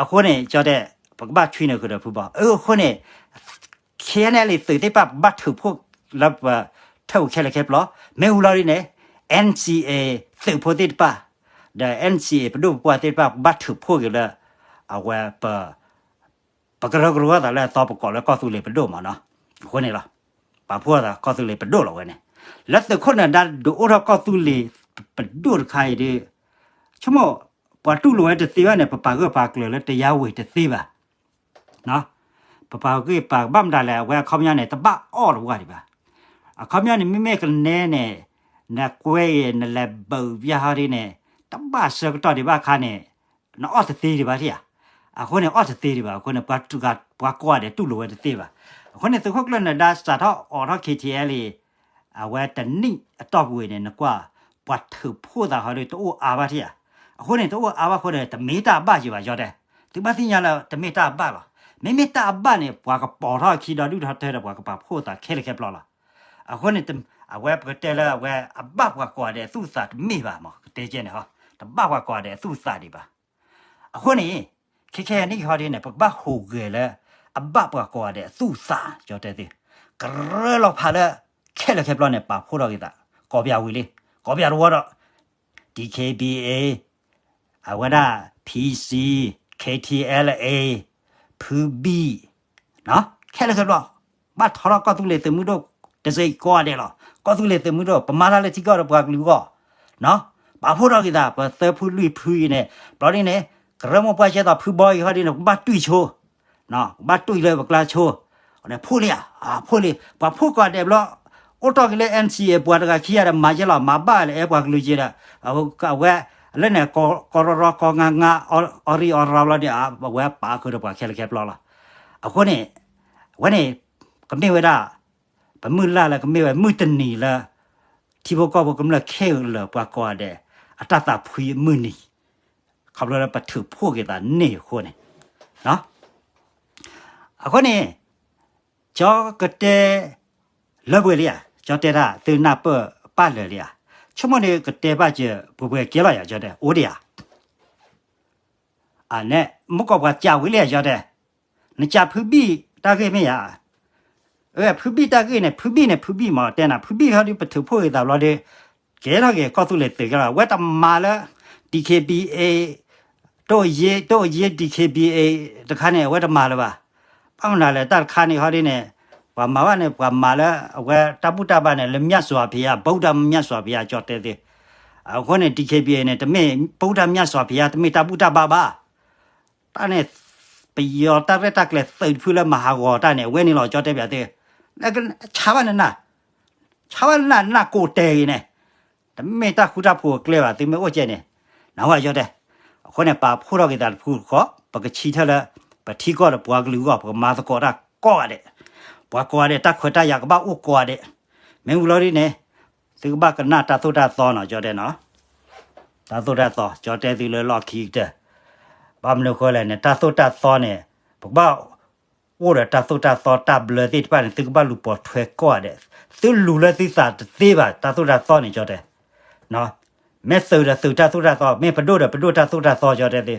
အဃိန့ၣ် ကၠီတဲ, ပကဘၣ်ဆွံနုာ်ဃုာ်ဒီးဖုဘီ, အဃိန့ၣ် ခဲန့ၣ်လံ သုးသ့ၣ်တဖၣ်ပဘၣ်ထုးဖှိၣ်လၢပထၢၣ်ပူၤခဲလၢာ်ခဲဆ့, မ့ၢ်ဝံၤလီၤဒ်န့ၣ် NCA သုးဖိသ့ၣ်တဖၣ်, ဒီး NCA ပဒိၣ်ပပှၢ်သ့ၣ်တဖၣ် ပဘၣ်ထုးဖှိၣ်က့ၤလၢ အဝဲပ ပကရၢကရိသးလၢအသီပကိးလၢကီၢ်သူလ့ၤပဒိၣ်မးနီၤ, အဃိန့ၣ်လီၤ, ပာ်ဖှိၣ်သးကီၢ်သူလ့ၤပဒိၣ်လီၤဝဲန့ၣ်, လၢသုးခိၣ်နၢၤဒါဒုးအိၣ်ထီၣ်ကီၢ်သူလ့ၤပဒိၣ်တခါအံၤဒီး, ဆိကမိၣ်, ပှၤတူၢ်လိာ်ဝဲတသ့ဘၣ်န့ၣ် ပပာ်ဂၢၢ်ပာ်ကျၢၤလၢတရားဝင်တသ့ဘၣ်. ပပာ်ဂၢၢ်ပာ်ဘၣ်မတၤလဲၣ် အဝဲအခီပညီန့ၣ် တဘၣ်အီၣ်တဝၢ်ဒံးဘၣ်. အခီပညီန့ၣ် မ့မ့ၢ်ကနဲန့ၣ်, နကွဲအံၤ နလဲၤဘုးပျၢ်ဟီဒ်န့ၣ်, တဘၣ်ဆၢကတီၢ်ဒံးဘၣ်အခါန့ၣ်, နအီၣ်တသ့ဒံးဘၣ်ထံၣ်ဧါ. အဃိန့ၣ် အီၣ်တသ့ဒံးဘၣ်. အဃိန့ၣ် ပှၤတဂၤ ပှၤကိးဂၤဒဲးတူၢ်လိာ်ဝဲတသ့ဘၣ်. အဃိန့ၣ် သုးခိၣ်ကျၢၢ်နၢၤဒါစးထီၣ်အိးထီၣ် KTLA အဝဲတနံၣ်အတီၢ်ပူၤအံၤန့ၣ် နကွၢ်, ပှၤထုးဖှိၣ်သးဟီဒ်တအိၣ်အါဘၣ်ထံၣ်ဧါ. အဃိန့ၣ် တအိၣ်အါဘၣ်အဃိန့ၣ် တမ့ၢ်တၢ်အဘၣ်က့ၤဘၣ် ကၠီတဲ. သုဘၣ်သ့ၣ်ညါလၢတမ့ၢ်တၢ်အဘၣ်လီၤ. မ့မ့ၢ်တၢ်အဘၣ်န့ၣ် ပှၤကပိာ်ထီၣ်အခံဒီဒူၣ်ထီၣ်ထၢဒီးပှၤကပာ်ဖှိၣ်သးခဲလၢာ်ခဲဆ့လီၤ. အဃိန့ၣ် အဝဲပကတဲလၢအဝဲအဘၣ်ပှၤကိးဂၤဒဲးအသူၣ်အသးတမ့ၢ်ဘၣ်မး ကတဲကဲန့ၣ်ဟီ, တဘၣ်ပှၤကိးဂၤဒဲးအသူၣ်အသးဒံးဘၣ်. အဃိန့ၣ် ခဲခဲအံၤန့ၣ်ဟီဒ်န့ၣ် ပကဘၣ်ဟူးဂဲၤလၢ အဘၣ်ပှၤကိးဂၤဒဲးအသူၣ်အသး ကၠီတဲသ့, ကရၢလီၤဖးလၢ ခဲလၢာ်ခဲဆ့န့ၣ် ပာ်ဖှိၣ်ထီၣ်က့ၤသး ကိးပယၤဝံၤလံ, ကိးပယၤတဝီဒီး DKBA, အဝဲဒၣ် PC, KTLA, ဖုဘံၣ်, ခဲလၢာ်ခဲဆ့, ဘၣ်ထီထီၣ်ကီၢ်သူလ့ၤသုးမုၢ်ဒိၣ်တစ့ၢ်ကီးဂၤဒဲးလီၤ. ကီၢ်သူလ့ၤသုးမုၢ်ဒိၣ် ပမၤတၢ်လၢထံကီၢ်ဒီးပှၤကလုာ်အဂီၢ်, ပာ်ဖှိၣ်ထီၣ်က့ၤသး ပသၢဖုလွံၢ်ဖုအံၤန့ၣ်, ဘျီဒ်န့ၣ် ကရၢမိၢ်ပှၢ်ကဲသိးဖုဘီအံၤဟီဒ်န့ၣ် ပဘၣ်တွံၢ်ဆိ ပဘၣ်တွံၢ်လၢပကျါဆိ, ဖှိၣ်လံဧါ, ဖှိၣ်လံ, ပှၤဖှိၣ်ကိးဂၤဒဲးဘျီ, အိၣ်တ့ၢ်က့ၤလၢ NCA ပှၤတဂၤခံဂၤဒီးမၤယဲလီၤ, မၤဘၣ်လၢအဲပှၤကလုာ်က့ၤဒီး, အဝဲလၢန့ၣ် ကီရီရီကီငါငါ, အီရံအီရီဘျီန့ၣ် အဝဲပာ်ဃုာ်ဒီးပှၤခဲလၢာ်ခဲဆ့လီၤ. အဃိန့ၣ်, အဝဲန့ၣ်, ကမ့ၢ်ဝဲဒၣ် ပမုၢ်လၢ်လၢကမ့ၢ်ဝဲမုၢ်တနံၤလၢ ထံဖိကီၢ်ဖိကမျၢၢ်ခဲလၢာ်ပှၤကိးဂၤဒဲး အတၢ်သးဖှံအမုၢ်နံၤ, ခီဖျိလၢပထုးဖှိၣ်က့ၤသးန့ၢ်အဃိန့ၣ်, အဃိန့ၣ်, ကၠီကတဲ လၢပှဲၤလံဧါ, ကၠီတဲတၢ်သုနၢ်ပၢၢ်ပၢ်လၢာ်လံဧါ, ဆိကမိၣ်န့ၣ်ကတဲဘၣ်စၢၤပှဲၤပှဲၤကဲလီၤယၤ ကၠီတဲ အိၣ်ဒံးဧါ. အန့ၣ် မ့ၢ်ကိးပှၤစံးဝံၤလံဧါ ကၠီတဲ, နစံးဖုဘံၣ်တၢ်ဂ့ၢ်မ့ၢ်ဧါ. ဖုဘံၣ်တၢ်ဂ့ၢ်န့ၣ် ဖုဘံၣ်န့ၣ် ဖုဘံၣ်မး တဲနၤ ဖုဘံၣ်ဟီဒ်ပထုးဖှိၣ်က့ၤသးဘျီဒီး ကဲထီၣ်က့ၤကီၢ်သူလ့ၤသုးကဲလီၤ. အဝဲတမၤလၢ DKBA တအိၣ်ယ့ တအိၣ်ယ့ DKBA တခါန့ၣ် အဝဲတမၤလၢၤဘၣ်. ဘၣ်မနုၤလဲၣ် တၢ်တခါန့ၣ်ဟီဒ်န့ၣ် ပှၤမၤဘၣ်န့ၣ် ပှၤမၤလၢအဝဲတၢ်ဘူၣ်တၢ်ဘါန့ၣ် လၢမြတ်စွာဘုရား ဗုဒ္ဓမြတ်စွာဘုရား ကၠီတဲသ့. အဃိန့ၣ် DKBA န့ၣ် တမ့ၢ် ဗုဒ္ဓမြတ်စွာဘုရား တမ့ၢ်တၢ်ဘူၣ်တၢ်ဘါဘၣ်. တၢ်န့ၣ် ပယီၤတၢ်ရဲၣ်တၢ်ကျဲၤသုးတဖုလၢမၤဟးဂီၤတၢ်န့ၣ် အဝဲန့ၣ်လီၤ ကၠီတဲပၠးသု. ဆါဘၣ်နနၢ်, ဆါဘၣ်နနၢ် နၢ်ကိးတဲာ်ဂ့ၤန့ၣ် တမ့ၢ်တၢ်ဃူတၢ်ဖိးအကျဲဘၣ် သုမ့ၢ်အိၣ်ကဲန့ၣ်, နၢ်ဟူဧါ ကၠီတဲ. အဃိန့ၣ် ပာ်ဖှိၣ်ထီၣ်က့ၤသးတဖုဃီ ပကဆံထၢၣ်လၢ ပထံကီၢ်ဒီးပှၤကလုာ်အဂီၢ် ပကမၤသကိးတၢ်ကိးဂၤဒဲး, ပှၤကိးဂၤဒဲး တၢ်ခွဲးတၢ်ယာ်ကဘၣ်အိၣ်ကိးဂၤဒဲး. မ့ၢ်ဝံၤလီၤဒ်န့ၣ် သုကဘၣ်ကနၣ်တၢ်သိၣ်တၢ်သီနီၤ ကၠီတဲနီၤ. တၢ်သိၣ်တၢ်သီ ကၠီတဲသုလၢလီၢ်ခံကတၢၢ်. ဘၣ်မနုၤအဃိလဲၣ်န့ၣ် တၢ်သိၣ်တၢ်သီန့ၣ် ပကဘၣ် အိၣ်ဒီးတၢ်သိၣ်တၢ်သီတၢ်ဘျၢသ့ၣ်တဖၣ်န့ၣ် သုကဘၣ်လူၤပိာ်ထွဲကိးဂၤဒဲး. သုလူၤလၢသုသးတသ့ဘၣ် တၢ်သိၣ်တၢ်သီန့ၣ် ကၠီတဲ. မ့ၢ်သုးဒီးသုးတၢ်သိၣ်တၢ်သီ မ့ၢ်ပဒိၣ်ဒီးပဒိၣ်တၢ်သိၣ်တၢ်သီ ကၠီတဲသု.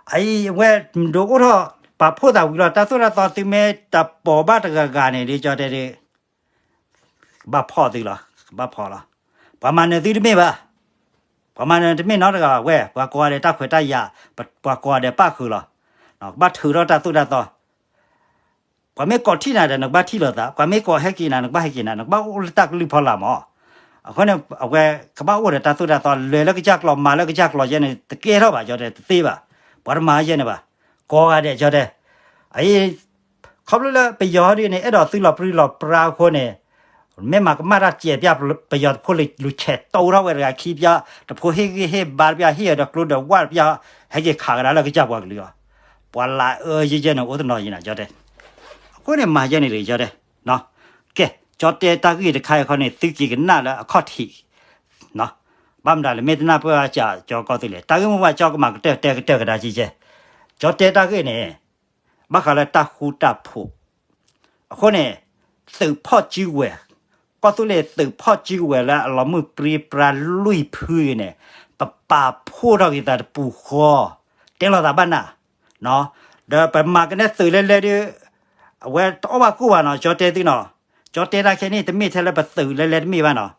အအံၤ ဝဲမ့ၢ်ဒိးအိၣ်ထီၣ် ပာ်ဖှိၣ်သးဝံၤလီၤ တၢ်သိၣ်တၢ်သီသုမ့ၢ်တပိာ်ဘၣ်တဂၤဂၤန့ၣ်ဒီး ကၠီတဲသု ကဘၣ်ဖီၣ်သုလီၤ ကဘၣ်ဖီၣ်လီၤ. ပှၤမၤနၢၤသုတမ့ၢ်ဘၣ်. ပှၤမၤနၢၤတမ့ၢ်နီတဂၤဘၣ်ဝဲ ပှၤကိးဂၤဒဲးတၢ်ခွဲးတၢ်ယာ်, ပှၤကိးဂၤဒဲးပၣ်ဃုာ်လီၤ. ကဘၣ်ထုးထီၣ်တၢ်သိၣ်တၢ်သီ. ပှၤမ့ၢ်ကိးထံၣ်နၤဒီး နကဘၣ်ထံၣ်လိာ်သး, ပှၤမ့ၢ်ကိးဟဲက့ၤနၤ နကဘၣ်ဟဲက့ၤနၤ, နကဘၣ်အိၣ်လၢတၢ်ကလုၢ်ဖီလာ်မး. အဃိန့ၣ် အဝဲကဘၣ်အိၣ်ဒီးတၢ်သိၣ်တၢ်သီ လဲၤလၢကစၢ်ကျိာ် မၤလၢကစၢ်ကျိာ်ယဲန့ၣ် တကဲထီၣ်ဘၣ် ကၠီတဲ တသ့ဘၣ်. ပှၤတမၤယဲန့ၣ်ဘၣ်. ကိးဂၤဒဲး ကၠီတဲ အအံၤ ခီဖျိလၢပယီၤဟီဒ်န့ၣ် အဲၣ်ဒိးသုလီၤပြံလီၤပြါအဃိန့ၣ် မ့ၢ်မၤကမၣ်တၢ်စဲးပျၢ် ပယီၤတဖိလၢလူၤဆဲးတိထီၣ်ဝဲတဂၤခံပျၢ် တဖိဟ့ၣ်ဂံၢ်ဟ့ၣ်ဘါတပျၢ် ဟ့ၣ်အီၤဒီးကျိဒီးဝၣ်တပျၢ် ဟဲက့ၤခးကဒါလၢကစၢ်ပှၤကလုာ်အီၤ. ပှၤလၢအၢယဲယဲန့ၣ် အိၣ်တနီၤယံၤနၤ ကၠီတဲ. အဃိန့ၣ် မၤယဲန့ၣ်တဂ့ၤ ကၠီတဲ. ကဲ ကၠီတဲတၢ်ဂ့ၢ်တခါအံၤခီန့ၣ် သုက့ၤကနၣ်လၢအခီၣ်ထံး ဘၣ်မတၤလဲၣ် မ့ၢ်တနၢ်ပၢၢ်ကၠီကီၢ်သူလ့ၤ တၢ်ဂ့ၢ်မိၢ်ပှၢ်ကၠီကမၤကတၢၢ်တဲကတၢၢ်ကဒါက့ၤကဲ, ကၠီတဲတၢ်ဂ့ၢ်န့ၣ် ဘၣ်ဃးလၢတၢ်ဃူတၢ်ဖိး, အဃိန့ၣ် သုးဖီၣ်စုဝဲၤ, ကီၢ်သူလ့ၤသုးဖီၣ်စုဝဲၤလၢအလီၤမုၢ်ပြံပြါလွံၢ်ဖုအံၤန့ၣ် ပပာ်ဖှိၣ်ထီၣ်က့ၤသးတပူၤဃီ, တဲလိာ်သးဘၣ်နၤ, ဒီးပမၤကနဲသုးလဲၤလဲၤဒီး အဝဲတအီၣ်ဘၣ်ကိၢ်ဘၣ်နီၤ ကၠီတဲသုနီၤ, ကၠီတဲတၢ်ခဲန့ၣ် တမ့ၢ်ထဲလၢပသုးလဲၤလဲၤတမ့ၢ်ဘၣ်နီၤ,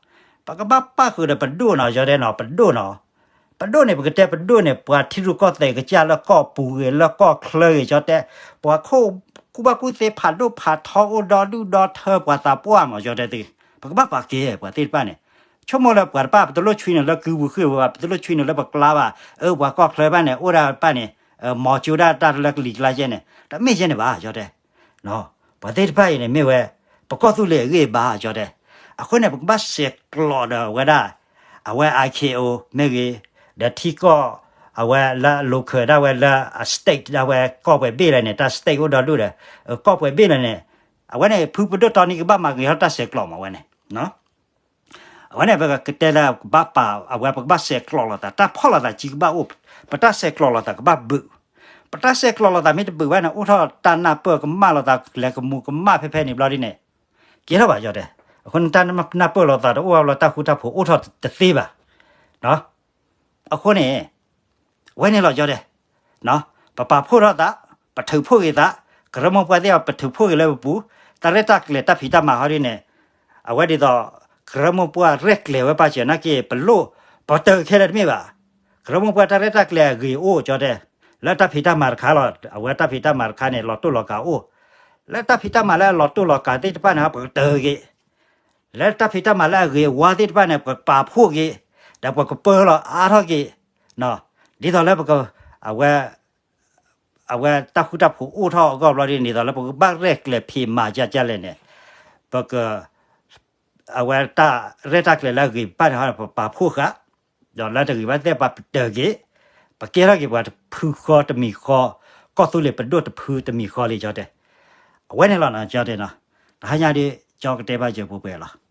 ပကဘၣ်ပၣ်ဃုာ်ဒီးပဒိၣ်နီၤ ကၠီတဲနီၤ ပဒိၣ်နီၤ, ပဒိၣ်န့ၣ် ပကတဲပဒိၣ်န့ၣ် ပှၤထံရူၢ်ကီၢ်သဲးကစၢ်လၢကီၢ်ပူၤဂ့ၤ လၢကီၢ်ချၢဂ့ၤ ကၠီတဲ, ပှၤခိၣ်ကူၣ်ဘၣ်ကူၣ်သ့ဖးဒိၣ်ဖးထီအိၣ်ဒီဒူၣ်ဒီထၢ ပှၤသးပှၢ်မး ကၠီတဲသု, ပကဘၣ်ပာ်ကဲပှၤသ့ၣ်တဖၣ်န့ၣ်, ဆိကမိၣ်လၢပှၤတဖၣ် ပတလိၣ်ဆွံနုာ်လၢကုပူၤဃုာ်ပူၤဘၣ် ပတလိၣ်ဆွံနုာ်လၢပကျါဘၣ်, အၢ ပှၤကီၢ်ချၢတဖၣ်န့ၣ် အိၣ်ဒၣ်တဖၣ်န့ၣ် မ်ကၠိဒၣ်တၢ်လၢကလံၤကျါကဲန့ၣ် တမ့ၢ်ကဲန့ၣ်ဘၣ် ကၠီတဲ ပှၤသ့ၣ်တဖၣ်အံၤန့ၣ်မ့ၢ်ဝဲ ပကီၢ်သူလ့ၤအဂ့ၢ်ဘၣ် ကၠီတဲ, အဃိန့ၣ် ပကဘၣ်ဆဲးကျိးဒီးဝဲဒၣ် အဝဲ I K O မ့ၢ်ဂ့ၤ, ဒီးထံကီၢ် အဝဲလၢ local ဒၣ်ဝဲလၢအ state ဒၣ်ဝဲကီၢ်ပှဲၤဘ့ၣ်လဲၣ်န့ၣ် တၢ် state အိၣ်ဒီဒူၣ်ဒီး ကီၢ်ပှဲၤဘ့ၣ်လဲၣ်န့ၣ်, အဝဲန့ၣ် ဖုပဒိၣ်တီနံၤကဘၣ်မၤဂ့ၤထီၣ်တၢ်ဆဲးကျိးမးဝဲန့ၣ် အဝဲန့ၣ် ပကတဲလၢကဘၣ်ပာ် အဝဲပကဘၣ်ဆဲးကျိးလိာ်သး တၢ်ဖီၣ်လိာ်သးစုကဘၣ်အိၣ်, ပတၢ်ဆဲးကျိးလိာ်သးကဘၣ်ဘုး, ပတၢ်ဆဲးကျိးလိာ်သးမ့ၢ်တဘုးဘၣ်န့ၣ် အိၣ်ထီၣ်တၢ်နၢ်ပၢၢ်ကမၣ်လိာ်သးလဲၤကမူၤကမၣ်ဖဲဖဲန့ၣ်ဘျီဒ်န့ၣ်, ကဲထီၣ်ဘၣ် ကၠီတဲ, အဃိန့ၣ် တၢ်နၢ်ပၢၢ်လိာ်သးတအိၣ်ဘၣ်ဘျီ တၢ်ဃူတၢ်ဖိးအိၣ်ထီၣ်တသ့ဘၣ်. အဃိန့ၣ် အဝဲန့ၣ်လီၤ ကၠီတဲ, ပပာ်ဖှိၣ်ထီၣ်သး, ပထုးဖှိၣ်ဂ့ၤသး, ကရၢမိၢ်ပှၢ်သ့ၣ်တဖၣ် ပထုးဖှိၣ်ဂ့ၤလၢပပူၤ, တၢ်ရဲၣ်တၢ်ကျဲၤတၢ်ဖံးတၢ်မၤဟီဒ်န့ၣ်, အဝဲဒ်သိး ကရၢမိၢ်ပှၢ်ရဲၣ်ကျဲၤဝဲပၢ်စၢၤနာ်က့ ပလိၣ် ပတၢၢ်ခဲလၢာ်တမ့ၢ်ဘၣ်. ကရၢမိၢ်ပှၢ်တၢ်ရဲၣ်တၢ်ကျဲၤအဂ့ၤအိၣ် ကၠီတဲ, လၢတၢ်ဖံးတၢ်မၤတခါလီၤ. အဝဲတၢ်ဖံးတၢ်မၤတခါန့ၣ် လီၤတိၢ်လီၤကးအိၣ်, လၢတၢ်ဖံးတၢ်မၤလၢအလီၤတိၢ်လီၤကးသ့ၣ်တဖၣ်န့ၣ် ပကတၢၢ်ဂ့ၤ လၢတၢ်ဖံးတၢ်မၤလၢအဂ့ၤအဝါသ့ၣ်တဖၣ်န့ၣ် ပကပာ်ဖှိၣ်က့ၤ, ဒီးပကပၢလီၤအါထီၣ်က့ၤ, ဒ်သိးလၢပက အဝဲ အဝဲတၢ်ဃူတၢ်ဖိးအိၣ်ထီၣ်အဂီၢ်ဘျီဒ်န့ၣ် ဒ်သိးလၢပကဘၣ်ရဲၣ်ကျဲၤဖံးမၤကကလဲၣ်န့ၣ်, ပက အဝဲတၢ်ရဲၣ်တၢ်ကျဲၤလၢအဂ့ၤဘၣ်န့ၣ် ပပာ်ဖှိၣ်ဃာ်, ဒီးလၢတဂ့ၤဘၣ်သ့ၣ်ပာ်ပတၢၢ်က့ၤ, ပကဲထီၣ်က့ၤပှၤတဖုဃီတမံၤဃီ, ကီၢ်သူလ့ၤပဒိၣ်တဖုတမံၤဃီလံ ကၠီတဲ, အဝဲန့ၣ်လီၤနီၤ ကၠီတဲနီၤ, တဟါညါဒ် ကၠီကတဲဘၣ်စၢၤပှဲၤပှဲၤလီၤ.